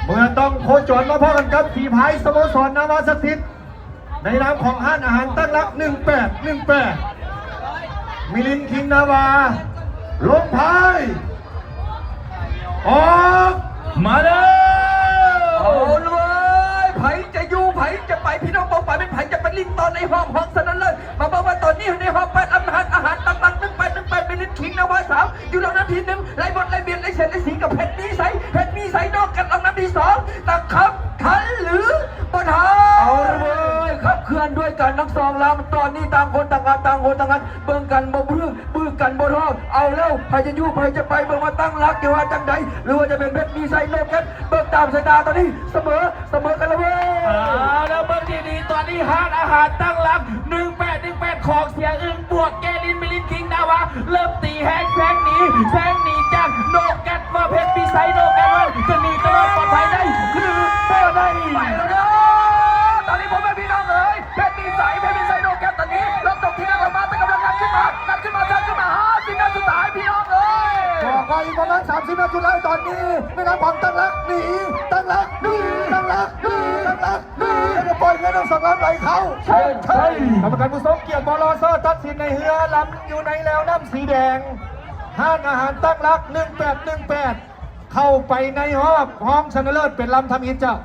ເມື່ອຕ້ອງໂຄຈອນມາພໍ້ກັນກັບຝີພາຍສະໂມສອນນາວາສັກສິດ ໃນນາມຂອງຮ້ານອາຫານຕັ້ງຫຼັກ ໜຶ່ງແປດ ໜຶ່ງແປດ ມິລິນຄິງນາວາ ລົງພາຍ ອອກມາເດີ. ເອົາເລີຍ ໃຜຈະຢູ່ ໃຜຈະໄປ ພີ່ນ້ອງປ້ອງປາຍ ແມ່ນໃຜຈະໄປຫຼິ້ນຕໍ່ໃນຮອບຮອງຊະນະເລີດ. ມາເບິ່ງວ່າຕອນນີ້ໃນຮອບແປດ ອາຫານ ອາຫານຕັ້ງຫຼັກ ໜຶ່ງແປດ ໜຶ່ງແປດ ມິລິນຄິງນາວາ ສາມ ຢູ່ລຳດັບທີໜຶ່ງ ໄລ່ບົດໄລ່ບຽນໄລ່ເຊນໄລ່ສີກັບເພັດມີໄຊ ເພັດມີໄຊ ນອກກັນລຳດັບທີສອງ ຕະຂັບທັນຫຼືບໍ່ທັນ. ເອົາເລີຍ ຂັບເຄື່ອນດ້ວຍກັນທັງສອງລຳ ຕອນນີ້ຕ່າງຄົນຕ່າງອັດ ຕ່າງຄົນຕ່າງອັດ ເບິ່ງກັນບໍ່ບື້ ບື້ກັນບໍ່ທ້ອ ເອົາແລ້ວ ໃຜຈະຢູ່ ໃຜຈະໄປ ເບິ່ງວ່າຕັ້ງຫຼັກຈະວ່າຈັ່ງໃດ ຫຼືວ່າຈະເປັນເພັດມີໄຊ ໂນແກັດ ເບິ່ງຕາມສາຍຕາຕອນນີ້ ສະເໝີ ສະເໝີກັນແລ້ວເວີ້ຍ. ເອົາແລ້ວເບິ່ງດີໆ ຕອນນີ້ຮ້ານອາຫານຕັ້ງຫຼັກ ໜຶ່ງແປດ ໜຶ່ງແປດ ຂອງເສຍອຶ່ງ ບວກເກລິນ ມິລິນ ຄິງນາວາ ເລີ່ມຕີແຮງ ແຊງໜີ ແຊງໜີຈາກໂນແກັດ ມາເພັດມີໄຊ ໂນແກັດ ວ່າຈະໜີຈະລອດປອດໄພໄດ້ ຫຼືບໍ່ໄດ້. ໄປແລ້ວເດີ ຕອນນີ້ພໍ່ແມ່ພີ່ນ້ອງເອີຍ ເພັດມີໄຊ ເພັດມີໄຊ ໂນແກັດ ຕອນນີ້ເລີ່ມຕົກທີແລກອອກມາ ແຕ່ກຳລັງງັດຂຶ້ນມາ ງັດຂຶ້ນມາ ແຊງຂຶ້ນມາ ຫ້າສິບເມດສຸດທ້າຍ ພີ່ນ້ອງເອີຍ ບອກວ່າອີກປະມານສາມສິບເມດສຸດທ້າຍ ຕອນນີ້ ໃນນາມຂອງຕັ້ງຫຼັກໜີ ຕັ້ງຫຼັກໜີ ຕັ້ງຫຼັກໜີ ຕັ້ງຫຼັກໜີ ແລ້ວກໍປ່ອຍເຮືອທັງສອງລຳໄຫຼເຂົ້າ ເຊີນໄຊ. ກຳມະການຜູ້ຊົງກຽດ ບໍ່ລໍຊ້າ ຕັດສິນໃຫ້ເຮືອລຳຢູ່ໃນແລວນ້ຳສີແດງ ຮ້ານອາຫານຕັ້ງຫຼັກ ໜຶ່ງແປດ ໜຶ່ງແປດ ເຂົ້າໄປໃນຮອບຮອງຊະນະເລີດເປັນລຳທຳອິດເຈົ້າ.